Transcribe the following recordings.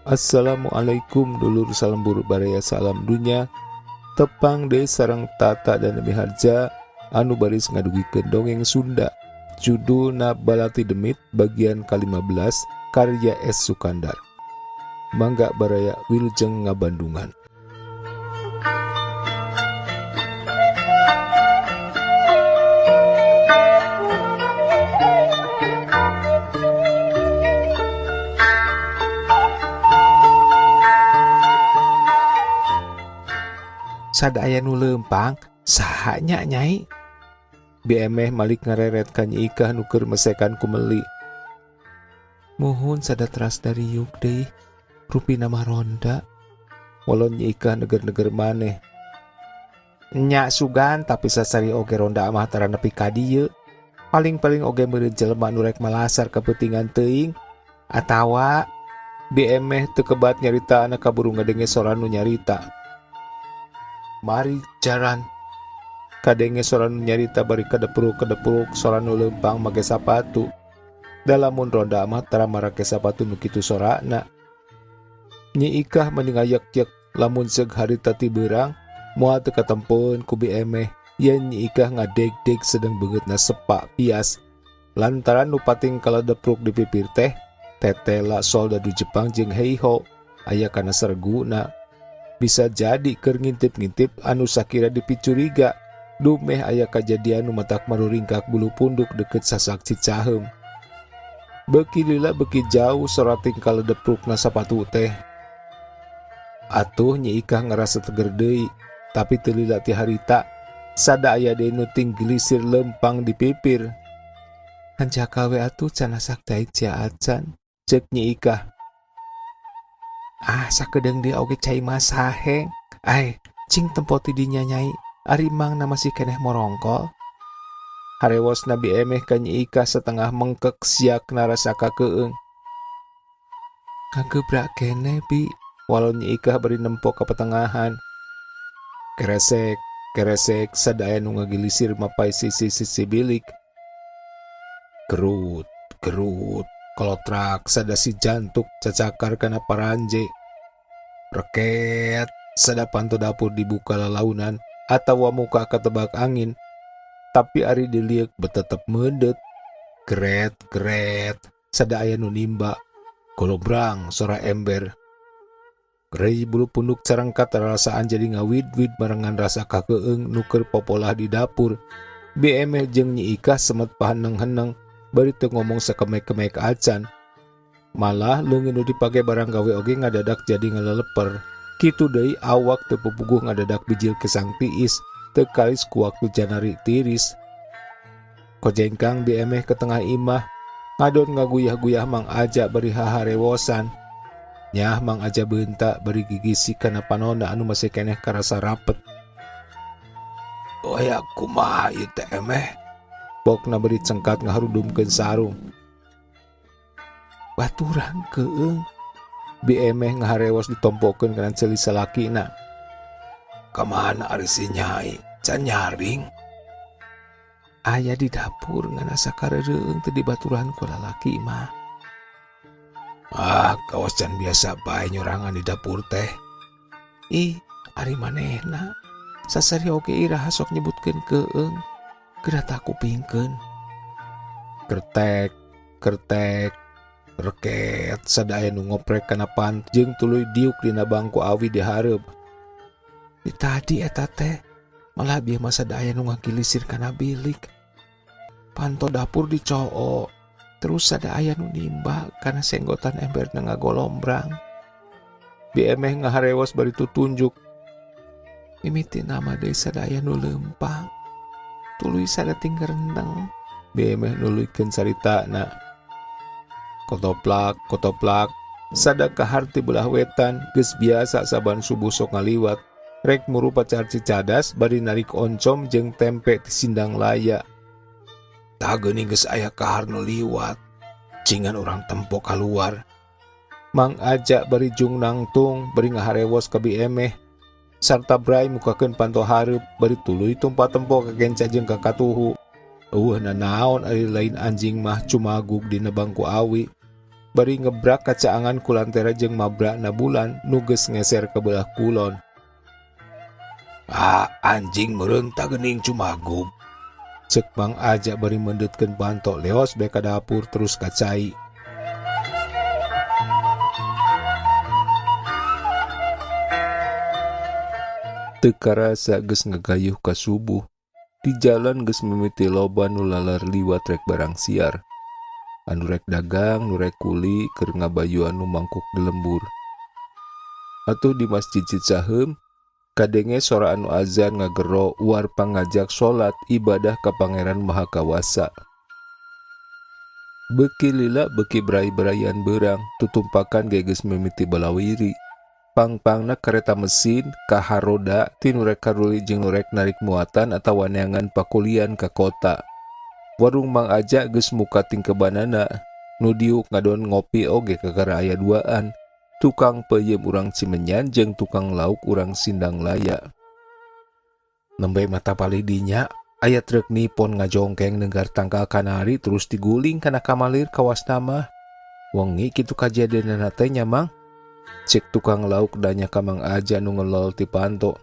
Assalamualaikum dulur salembur baraya salam dunya tepang deui sareng Tata dan Miharja anu baris ngadugikeun dongeng Sunda judulna Balati Demit bagian ke-15 karya S. Sukandar. Mangga baraya wilujeng ngabandungan. Sada aya nu leumpang saha nya Nyai? Biemeh malik ngareret ka Nyi Ikah nu keur mesekan kumeli. Muhun sada teras dari yuk deui, rupina mah ronda. Walon Nyi Ikah neger-neger maneh. Nya sugan tapi sasari oge ronda mah tara nepi ka dieu. Paling-paling oge meureun jelema nu rek malasar kapeutingan teuing atawa Biemeh teu kebat nyarita anak kaburu ngadenge sora nu nyarita. Mari jaran. Kadenge sora nu nyarita bari kadepruk-kadepruk sora nu leumpang make sapatu. Da lamun ronda mah tara marake sapatu nu kitu sorana. Nyi Ikah meni ngayek-yek lamun seug harita ti beurang moal teu katempoeun ku Biemeh yen Nyi Ikah ngadeg-deg sedeng beungeutna sepa pias. Lantaran nu pating kaladepruk di pipir teh tetela soldadu Jepang jeung Heiho aya kana serguna. Bisa jadi keur ngintip-ngintip anu sakira dipicuriga dumeh aya kajadian nu matak maruringkak bulu punduk deket sasak Cicaheum. Beuki lila beuki jauh sora tingkah ledeprukna sapatu teh. Atuh Nyi Ikah ngarasa teger deui, tapi teu lila ti harita sada aya deui nu tinggelisir leumpang di pipir. Hanjakal we atuh can asak cai cia acan, ceuk Nyi Ikah. Ah, sakedeung deui oge cai mah saheng. Ai, cing tempo ti dinya Nyai, ari mangna masih keneh morongkol. Harewosna Biemeh ka Nyi Ikah setengah mengkek siakna rasa kakeung. Kagebrak keneh bi, walau Nyi Ikah bari nempo ka petengahan. Keresek, keresek sadaya nu ngagilisir mapai sisi-sisi bilik. Gerut, gerut, kolotrak sada si jantuk cacakar kana paranje. Reket, sada panto dapur dibuka lalaunan atawa muka katebak angin. Tapi ari dilieuk betetep meudeut. Geret, geret, sada aya nu nimba. Golobrang sora ember. Gerei bulu punduk carengkat rarasaan jadi ngawid-wid barengan rasa kakeung nu keur popolah di dapur. Biemeh jeung Nyi Ikah semet paheneng-heneng bari teu ngomong sakemek-kemek acan. Malah leungeun nu dipake barang gawe oge ngadadak jadi ngaleleper. Kitu deui awak teu pupuguh ngadadak bijil kesang tiis, teu kalis ku waktu janari tiris. Kojengkang Biemeh ke tengah imah, ngadon ngaguyah-guyah Mang Aja bari haharewosan. Nyah Mang Aja beunta bari gigisi kana panonna anu masih keneh karasa rapet. Aya kumaha ieu teh emeh? Pokna bari cengkat ngaharudumkeun sarung. Baturan keung. Biemeh ngaharewos ditompokeun kana ceuli salakina. Kamana ari si Nyai? Can nyaring. Aya di dapur ngan asa kareureung teu dibaturan ku lalaki mah. Ah, kawas can biasa bae nyorangan di dapur teh. Ih, ari manehna. Sasari oge iraha sok nyebutkeun keung. Geura tah kupingkeun. Kertek, kertek, reket sada aya nu ngoprek kana pant jeung tuluy diuk dina bangku awi di hareup. Di tadi eta teh malah bieu mah sada aya nu ngagilisir kana bilik. Panto dapur dicoo, terus sada aya nu nimba kana senggotan emberna ngagolombrang. Biemeh ngaharewos bari tutunjuk. Mimiti nama deui sada aya nu leumpang. Tuluy sada tinggerendeng. Biemeh nuluykeun caritana. Kotoplak, kotoplak, sada kahar ti belah wetan, geus biasa saban subuh sok ngaliwat. Rek muru pacar Cicadas bari narik oncom jeung tempe ti Sindang Laya. Tah geuning geus aya kahar nu liwat. Cingan urang tempo kaluar. Mang Aja bari jung nangtung bari ngaharewos ka Biemeh. Sarta bray mukakeun panto hareup bari tuluy tumpa tempo ka kenca jeung ka katuhu. Eueuh nanaon ari lain anjing mah cumagug dina bangku awi. Bari ngebrak kacaangan kulantera jeung mabrakna bulan nu geus ngeser ke belah kulon. Ah, anjing meureun tah geuning cumagub. Cek Mang Aja bari meundetkeun panto leos bae ka dapur terus ka cai. Teu karasa geus ngagayuh ka subuh. Di jalan geus mimiti loba nu lalar liwat rek barang siar. Anu rek dagang, nu rek kuli keur ngabayuan nu mangkuk di lembur. Atuh di Masjid Cicaheum kadenge sora anu azan ngagero uar pangajak salat ibadah ka Pangeran Maha Kawasa. Beuki lila beuki berai-beraian beurang, tutumpakan ge geus mimiti balawiri. Pangpangna kareta mesin, kaharoda, ti nu rek karuli jeung nu rek narik muatan atawa neangan pakulian ka kota. Warung Mang Aja geus muka tingkebanana, nu diuk ngadon ngopi oge kakara aya duaan, tukang peuyeum urang Cimenyan jeung tukang lauk urang Sindanglaya. Nembe mata palih dinya, aya truk Nippon ngajongkeng nenggar tangkal kanari terus diguling kana kamalir kawasna mah. Wengi kitu kajadianna teh nya Mang. Cek tukang lauk danya ka Mang Aja nu ngelol ti panto.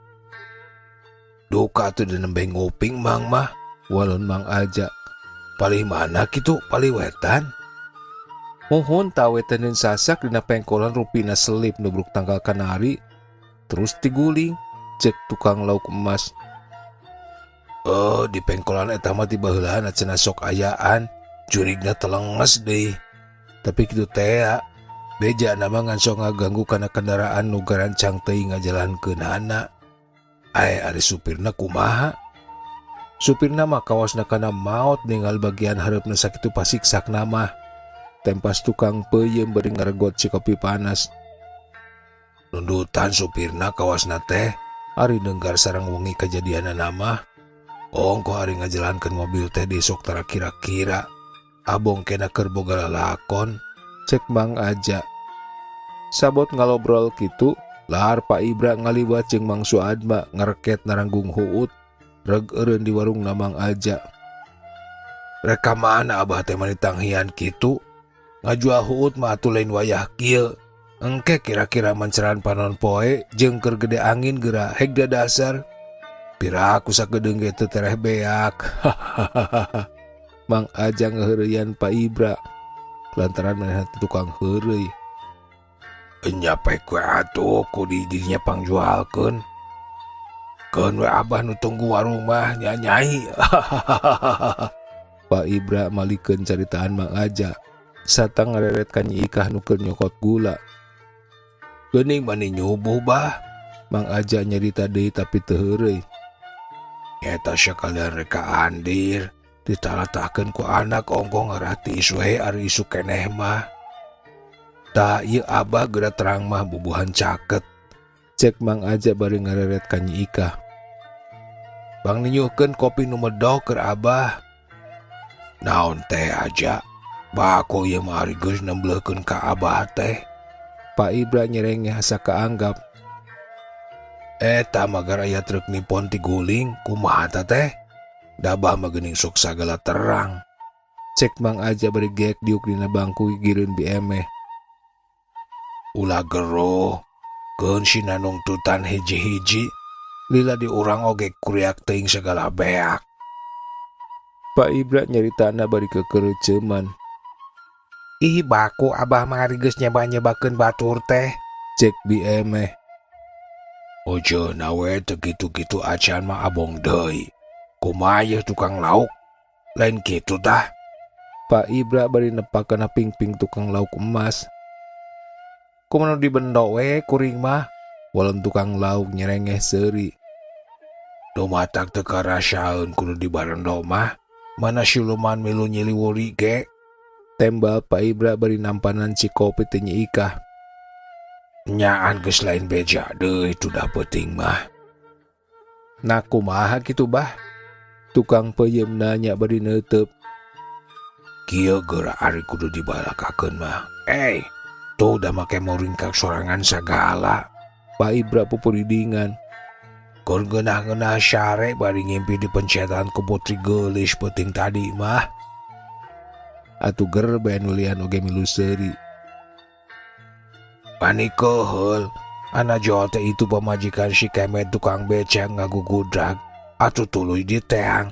Duka atuh da nembe nguping Mang mah, walon Mang Aja. Palih mana kitu, palih wetan. Muhun ta weteneun sasak dina pengkolan rupina selip nubruk tangkal kanari terus diguling, cek tukang lauk emas. Oh, di pengkolan eta mah ti baheulana cenah sok ayaan, jurigna telenges deui. Tapi kitu tea, beja nama ngan sok ngaganggu kana kendaraan nu garancang teuing ngajalankeunana. Ae ari supirna kumaha? Supirna mah kawasna kana maot ninggal bagian hareupna sakitu pasiksakna mah. Tempas tukang peuyeum bari ngaregot si kopi panas. Nundutan supirna kawasna teh ari nenggar sareng wengi kajadianana mah. Ongko ari ngajalankeun mobil teh disok tara kira-kira. Abong kena keur boga lalakon. Cek Mang Aja. Sabot ngalobrol kitu, lahar Pak Ibra ngaliwat jeung Mang Suadma ngareket naranggung huut, reg eureun di warung Mang Aja. Rek ka mana abah teh mani tanghian kitu? Ngajual huut mah atuh lain wayah kieu. Engke kira-kira manceran panon poe jeung keur gede angin geura hegda dasar. Piraku sakedeung ge teu tereh beak. Mang Aja ngaheureyan Pak Ibra. Lantaran manehna teh tukang heureuy. Enya pek we atuh ku di dirinya pangjualkeun. Keun we abah nu tunggu warung mah nya nyai. Pak Ibra malikeun caritaan Mang Aja. Satang ngareret ka Nyi Ikah nu keur nyokot gula. Geuning mani nyubuh bah. Mang Aja nyarita deui tapi teu heureuy. Eta sakalian rek ka Andir. Ditalatakeun ku anak ongko ngarati isu he ari isu keneh mah. Tah ieu abah geura terang mah bubuhan caket. Cek Mang Aja bari ngareret ka Nyi Ikah. Bang ninyuhkeun kopi nu medok keur abah. Naon teh Aja? Bako ieu mah ari geus nembleukeun ka abah teh. Pak Ibra nyerengeh asa kaanggap. Eta magar aya truk Nippon tiguling kumaha ta teh? Dabah mah geuning sok sagala terang. Cek Mang Aja bari geek diuk dina bangku gigireun biemeh. Ulah geroh, keun si nungtutan hiji-hiji, lila di urang oge kuriak teuing sagala beak. Pak Ibra nyaritana bari kekereuceuman. Ih baku abah mah ari geus nyeba-nyebakeun batur teh. Cek biemeh. Ojeuna we teu kitu-kitu acan mah abong deui. Kumaha yeuh tukang lauk? Lain kitu tah. Pak Ibra bari nepak kana pingping tukang lauk emas. Kumaha nu dibendo we kuring mah? Walon tukang lauk nyerengeh seuri. Dumatak teu karasaeun kudu dibarendo mah. Mana siluman milu nyiliwuri ge? Tembal Pak Ibra bari nampanan cikopi teh Nyi Ikah. Nyaan geus lain beja deui tudah peuting mah. Nah kumaha kitu bah? Tukang peuyeum nanya bari neuteub. Kieu geura ari kudu dibalakakeun mah. Tuh da make moringkak sorangan sagala. Pak Ibra pupuridingan. Keur ngeunah-ngeunah sare bari ngimpi di pencetan ku putri geulis peuting tadi mah. Atuh ger bae nulian oge milu seuri. Pani keheul ana jol teh itu pamajikan si Kemet tukang beca ngagugudrag atuh tuluy diteang.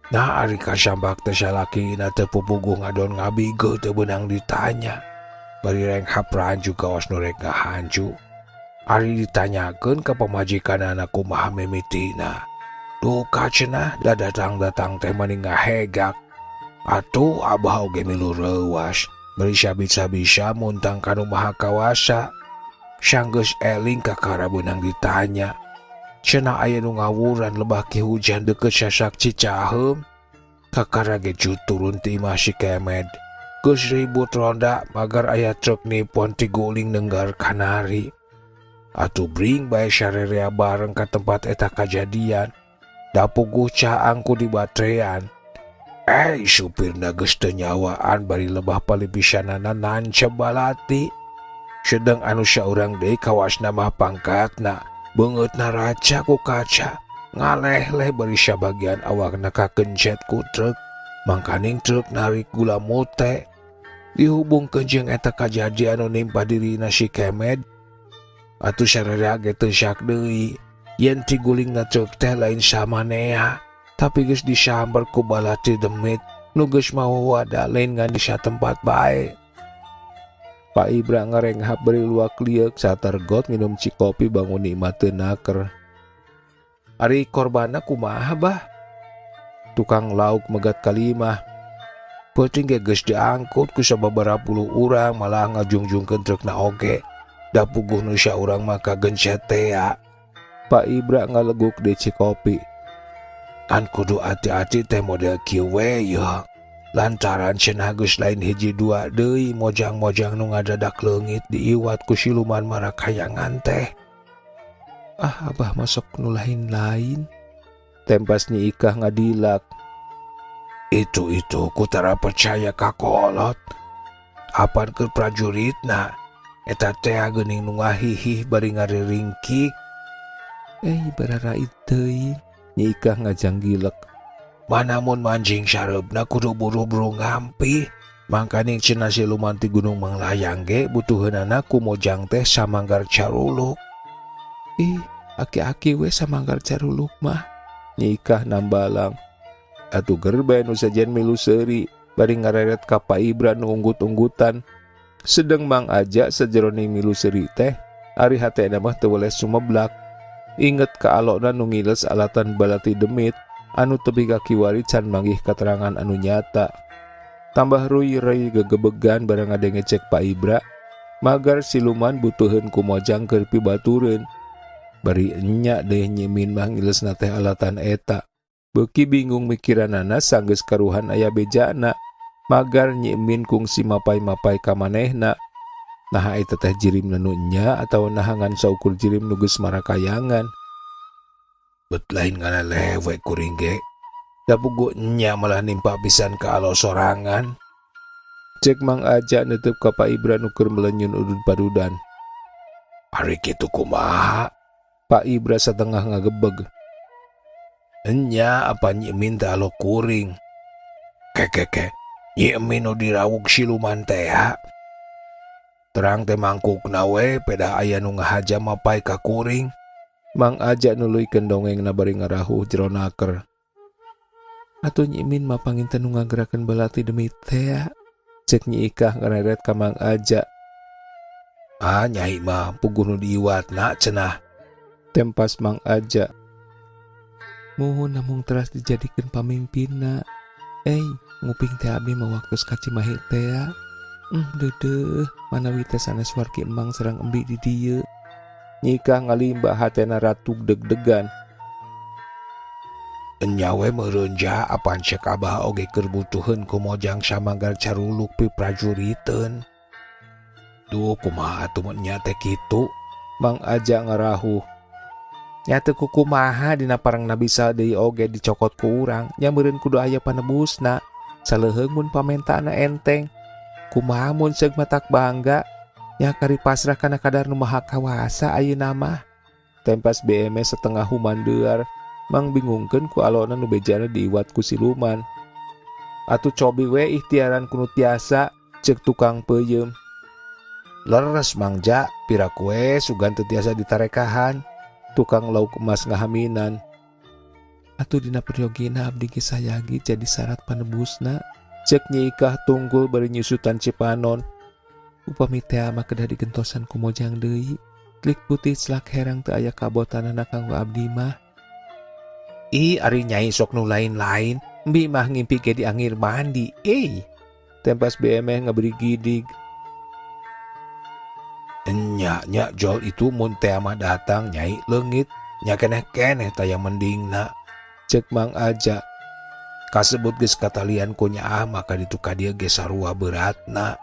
Nah ari kasambak teh salakina teu pupuguh ngadon ngabigeuh teu beunang ditanya. Bari renghap ranju kawas nu rek ngahancu. Ari ditanyakeun ka pamajikanana kumaha mimitina. Duka cenah da datang-datang teh mani ngahegak. Atuh abah oge milu reuwas. Bari sabisa-bisa muntang ka Nu Maha Kawasa. Sanggeus eling kakara beunang ditanya. Cenah aya nu ngawuran lebah ki hujan deukeut sasak Cicaheum. Kakara ge turun ti imah si Kemed. Geus ribut ronda magar aya truk Nippon tiguling nenggar kanari. Atuh bring bae sarerea bareng ka tempat eta kajadian. Da puguh caang ku dibatrean. Supirna geus teu nyawaan bari lebah palipisanana nancep balati. Sedeng anu saurang deui kawasna mah pangkatna. Beungeutna raca ku kaca. Ngaleh-leh bari sabagian awakna kakencet ku truk. Mangkaning truk narik gula mute. Dihubungkeun jeung eta kajadian anu nimpa dirina si Kemed. Atuh sararea ge teu syak deui. Yen tigulingna truk teh lain samanea. Tapi geus disamber ku balati demit. Nu geus mawa wadah lain ngan di satempat bae. Pak Ibra ngarenghap beri luak lieuk satergot nginum cikopi bangun nikmat teu naker. Ari korbanna kumaha bah? Tukang lauk megat kalimah. Peuting ge geus diangkut ku sababaraha puluh urang malah ngajungjungkeun trukna oge. Da puguh nu saurang mah kagencet tea. Pak Ibra ngaleguk deui cikopi. Kan kudu ati-ati teh model kieu we yeuh. Lantaran cenah geus lain hiji dua deui mojang-mojang nu ngadadak leungit diiwat ku siluman marakayangan teh. Ah abah masuk nu lain-lain. Tempas Nyi Ikah ngadilak. Itu ku tara percaya ka kolot. Apan keur prajuritna eta teh geuning nu ngahihih bari ngariringkik. Bararait teuing. Nyi Ikah ngajanggilek. Manamun manjing sareupna kudu buru-buru ngampih. Mangkaning cenah siluman ti Gunung Manglayang ge butuheunana ku mojang teh samanggar caruluk. Ih, aki-aki we samanggar caruluk mah. Nyi Ikah nambalang. Atuh gerbe nu sajen milu seuri bari ngareret ka Pak Ibra nu unggut-unggutan. Sedeng Mang Aja sajeroning milu seuri teh ari hatena mah teu weleh sumeblak. Inget ka alokna nu ngiles alatan balati demit anu tepi ka kiwari can manggih katerangan anu nyata. Tambah ruy-reuy gegebegan bareng ngadenge cek Pak Ibra, magar siluman butuheun ku mojang keur pibatureun. Bari enya deh nyimin mah ngilesna teh alatan eta. Beuki bingung mikiranana sanggeus karuhan aya bejana. Magar nyimin kungsi mapai-mapai ka manehna. Naha eta teh jirim nu nya atawa nahangan saukur jirim nu geus marakayangan. Bet lain ngalelewe kuring ge. Da puguh nya malah nimpa pisan ka alo sorangan. Cek Mang Aja neuteub ka Pak Ibra nu keur melenyun udud padudan. Ari kitu kumaha? Pak Ibra satengah ngagebeg. Enya apa Nyi Min teh alo kuring? Kekeke, Nyi Min nu dirawug siluman teh ha? Terang teh mangkukna we pedah aya nu ngahaja mapai ka kuring. Mang Aja nuluykeun dongengna bari ngarahuh jero naker. Atuh Nyi Min mah panginten nu ngagerakeun balati demit teh. Cek Nyi Ikah ngareret ka Mang Aja. Ah nyai mah puguh nu diiwatna cenah. Tempas Mang Aja. Muhun namung teras dijadikeun pamimpinna. Nguping teh abdi mah waktu ka Cimahi teh. Deudeuh, manawi teh sanes wargi emang sareng embi di dieu. Nyi Ikah ngalimba hatena ratug deg-degan. Enya we meureun ja apan cek abah oge keur butuheun ku mojang samanggar caruluk pi prajuriteun. Duh kumaha atuh mun nya teh kitu? Mang Aja ngarahuh. Nya teu kukumaha dina parangna bisa deui oge dicokot ku urang, nya meureun kudu aya panebusna. Saleuheung mun pamentaanna enteng. Kumaha mun seug matak bangga? Nya kari pasrah kana kadar Nu Maha Kawasa ayeuna mah. Tempas BM setengah humandear, mang bingungkeun ku alona nu bejana diiwat ku siluman. Atuh cobi we ikhtiaran ku nu tiasa, ceuk tukang peuyeum. Leres Mangja, piraku we sugan teu tiasa ditarekahan. Tukang lauk emas ngahaminan. Atuh dina peryogina abdi ge sayagi jadi syarat panebusna. Cek Nyi Ikah tunggul bari nyusutan cipanon. Upami tea mah kedah digentosan ku mojang deui. Telik putih celak herang teu aya kabotanana kanggo abdi mah. Ih, ari nyai sok nu lain-lain, embi mah ngimpi ge diangir mandi. Eh, tempas BMeh ngaberi gidig. Enya nya jol itu mun tea mah datang nyai leungit nya keneh-keneh taya mendingna. Cek Mang Aja. Kasebut geus katalian ku nyaah maka ditu ka dieu ge sarua beratna.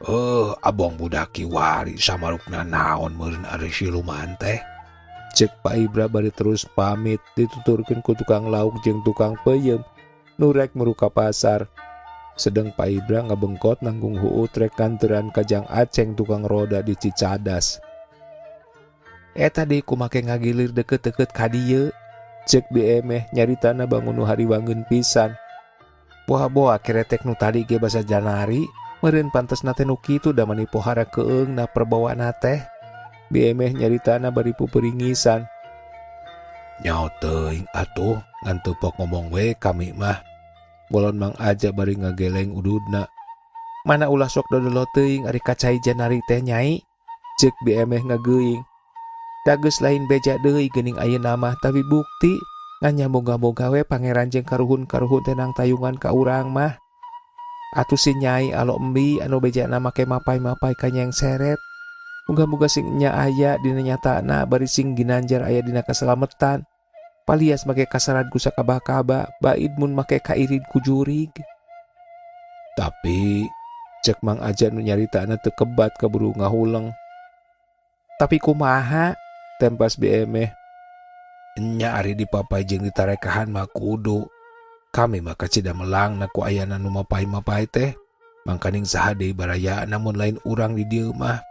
Eh, abong budak kiwari samarukna naon meureun ari siluman teh. Cek Pak Ibra bari terus pamit dituturkeun ku tukang lauk jeung tukang peuyeum nu rek muru ka pasar. Sedeng Pak Ibra ngabengkot nanggung huut rek nganteran ka Jang Aceng tukang roda di Cicadas. Eta deui kumake ngagilir deket-deket ka dieu. Cek Bi Emeh nyaritana bangun nu hariwangeun pisan. Boa-boa keretek nu tadi ge basa janari, meureun pantesna teh nu kitu da mani pohara keung na perbawana teh. Bi Emeh nyaritana bari puperingisan. Nyaho teuing atuh ngan teu pok ngomong we kami mah. Bolon Mang Aja bari ngageleng ududna. Mana ulah sok dodolo teuing ari kacai janari teh nyai. Cek Bi Emeh ngageuing. Da geus lain beja deui geuning ayeuna mah tapi bukti ngan nya moga-moga we pangeran jeung karuhun-karuhun teh nang tayungan ka urang mah. Atuh si nyai alo embi anu bejana make mapay-mapay ka nyengseret. Muga-muga sing nya aya dina nyatana bari sing ginanjar aya dina kasalametan. Palias make kasarad ku sakabah-kaba, baid mun make kairid ku jurig. Tapi cek Mang Aja nu nyaritana teu kebat kaburu ngahuleng. Tapi kumaha? Tempas Bi Emeh. Nya ari dipapay jeung ditarekahan mah kudu. Kami mah kacida melangna ku ayana nu mapay-mapay teh. Mangkaning saha deui baraya namun lain urang di dieu mah.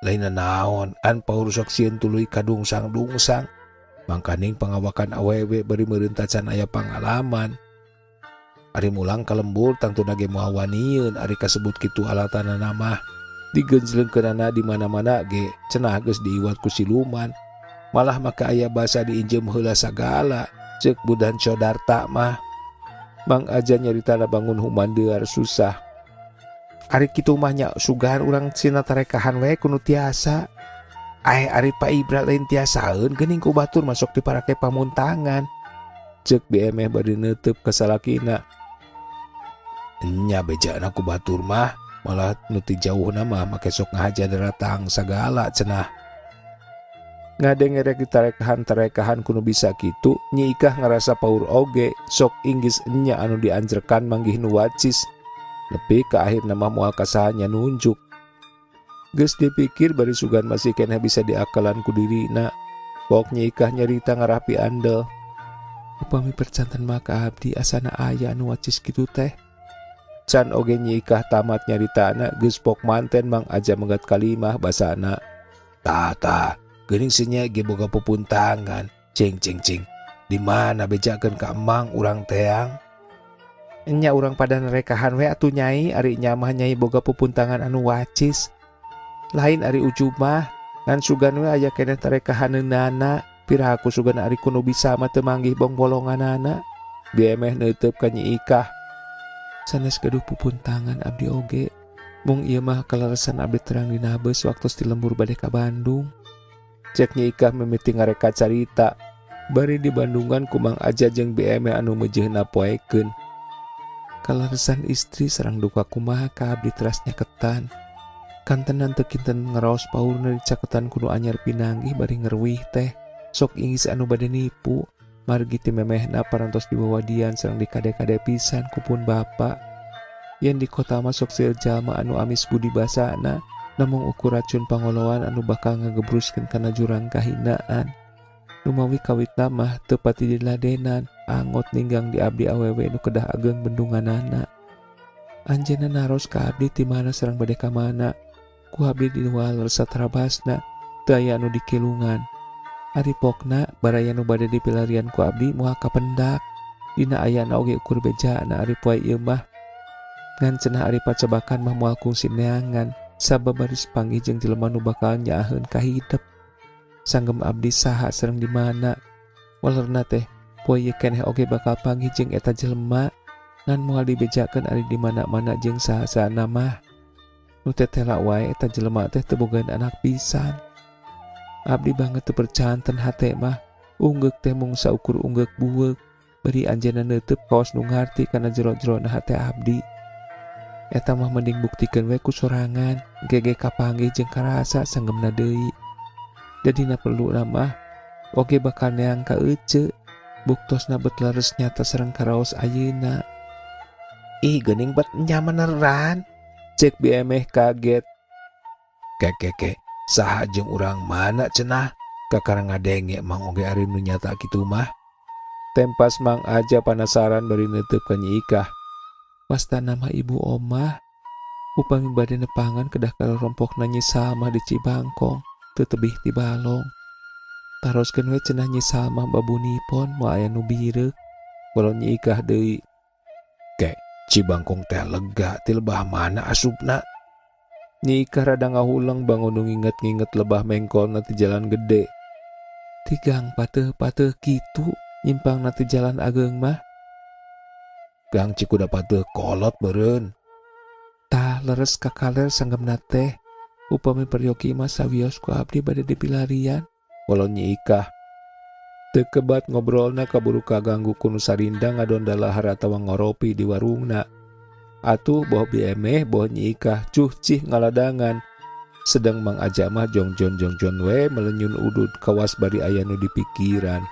Lain naon an paur sok sieun tuluy kadungsang-dungsang. Mangkaning pangawakan awewe bari meureun tacan aya pangalaman. Ari mulang ka lembur tangtuna ge moal wanieun ari kasebut kitu alatanana mah. Digenjlengkeunana di mana-mana ge cenah geus diiwat ku siluman. Malah maka aya basa diinjem heula sagala cek Budan Codarta mah. Mang Aja nyaritana bangun humandear susah. Ari kitu mah nya sugan urang sina tarekahan we kudu tiasa. Ae ari Pak Ibra lain tiasaeun geuning ku batur masuk diparake pamuntangan. Cek Bi Emeh bari neuteub ka salakina. Nya bejana ku batur mah malah nu ti jauhna mah make sok ngahaja daratang sagala cenah. Ngadenge rek ditarekahan-tarekahan kudu bisa kitu, Nyi Ikah ngarasa paur oge, sok inggis enya anu dianjrekan manggih nu wacis. Nepi ka akhirna mah moal kasahanya nunjuk. Geus dipikir bari sugan masih keneh bisa diakalan ku dirina. Pok Nyi Ikah nyarita ngarapi andel. Upami percanten mah ka abdi asana aya anu wacis kitu teh. Can oge Nyi Ikah tamat nyaritana geus pok manten Mang Aja megat kalimah basana. Tah tah, geuning si nya ge boga pupuntangan. Cing cing cing. Di mana bejakeun ka emang urang teang? Nya urang pada nerekahan we atuh nyai, ari nya mah nyai boga pupuntangan anu wacis. Lain ari ujub mah, ngan sugan we aya keneh tarekahaneunana. Piraku sugan ari kudu bisa mah teu manggih bongbolonganana. Bi Emeh neuteub ka Nyi Ikah. Sanes gaduh pupuntangan abdi oge. Mung ieu mah kaleresan abdi terang dina beus waktos di lembur bade ka Bandung. Cek Nyi Ikah mimiti ngareka carita. Bari di Bandungan ku Mang Aja jeung Bi Emeh anu meujeuhna poekeun. Kaleresan istri sareng duka kumaha ka abdi teras nyaketan. Kantenan teu kinten ngaraos paurna dicaketan ku nu anyar pinanggih bari ngeruih teh. Sok inggis anu bade nipu. Margi ti memehna parantos diwawadian sareng dikade-kade pisan ku pun bapa. Yen di kota mah sok seueur jalma anu amis budi basana, namung ukur racun pangoloan anu bakal ngagebruskeun kana jurang kahinaan. Numawi kawitna mah teu pati diladenan, angot ninggang di abdi awewe nu kedah ageng bendunganana. Anjeunna naros ka abdi ti mana sareng bade ka mana. Ku abdi diwaler satrabasna, teu aya anu dikilungan. Ari pokna baraya nu bade dipilarian ku abdi moal kapendak. Dina ayana oge ukur bejana ari poe ieu mah. Ngan cenah ari pacebakan mah moal kungsi neangan. Sabab baris panggih jeung jelema nu bakal nyaaheun ka hidep. Sanggem abdi saha sareng di mana. Walerna teh poe ieu keneh oge bakal panggih jeung eta jelema ngan moal dibejakeun ari di mana-mana jeung saha-sahana mah. Nu tetela wae eta jelema teh teu bogaeun anak pisan. Abdi banget teu percanten hate mah. Unggeuk teh mung saukur unggeuk buweuk. Bari anjeunna neuteub kawas nu ngarti kana jero-jerona hate abdi. Eta mah mending buktikeun we ku sorangan, gege kapanggih jeung karasa sanggemna deui. Dadina perluna mah oge bakal neang ka ece, buktosna bet leres nyata sareng karaos ayeuna. Ih geuning bet nyameneran, cek Bi Emeh kaget. Kekeke, saha jeung urang mana cenah? Kakara ngadenge mang oge ari nu nyata kitu mah. Tempas Mang Aja panasaran bari neuteub ka Nyi Ikah. Wasta nama ibu omah. Upami bade nepangan kedah karompokna Nyi Salmah di Cibangkong, teu tebih ti balong. Taroskeun we cenah Nyi Salmah babunipon moal aya nu bireuk. Walau Nyi Ikah deui. Ke, Cibangkong teh lega ti lebah mana asupna? Nyi Ikah rada ngahuleng bangun nu nginget-nginget lebah mengkolna ti jalan gede. Tigang pateuh-pateuh kitu nyimpangna ti jalan ageung mah. Gang Cikuda pateuh kolot meureun. Tah leres ka kaler sanggemna teh. Upami peryogi mah sawios ku abdi bade dipilarian. Walau Nyi Ikah. Teu kebat ngobrolna kaburu kaganggu ku nu sarindang ngadon dalahar atawa ngoropi di warungna. Atuh boh Bi Emeh boh Nyi Ikah cuh cih ngaladangan. Sedang Mang Aja mah jongjon jongjon we melenyun udud kawas bari aya nu dipikiran.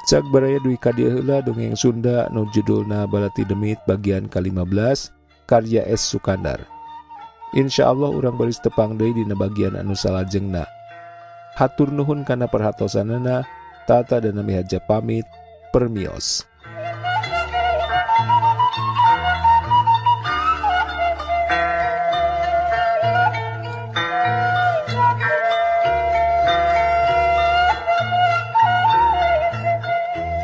Cak baraya dugi ka dieu heula dongeng Sunda nu judulna Balati Demit bagian ke-15 karya S. Sukandar. Insyaallah urang baris tepang deui dina bagian anu salajengna. Hatur nuhun kana perhatosanana, Tata dan Nami Haja pamit, permios.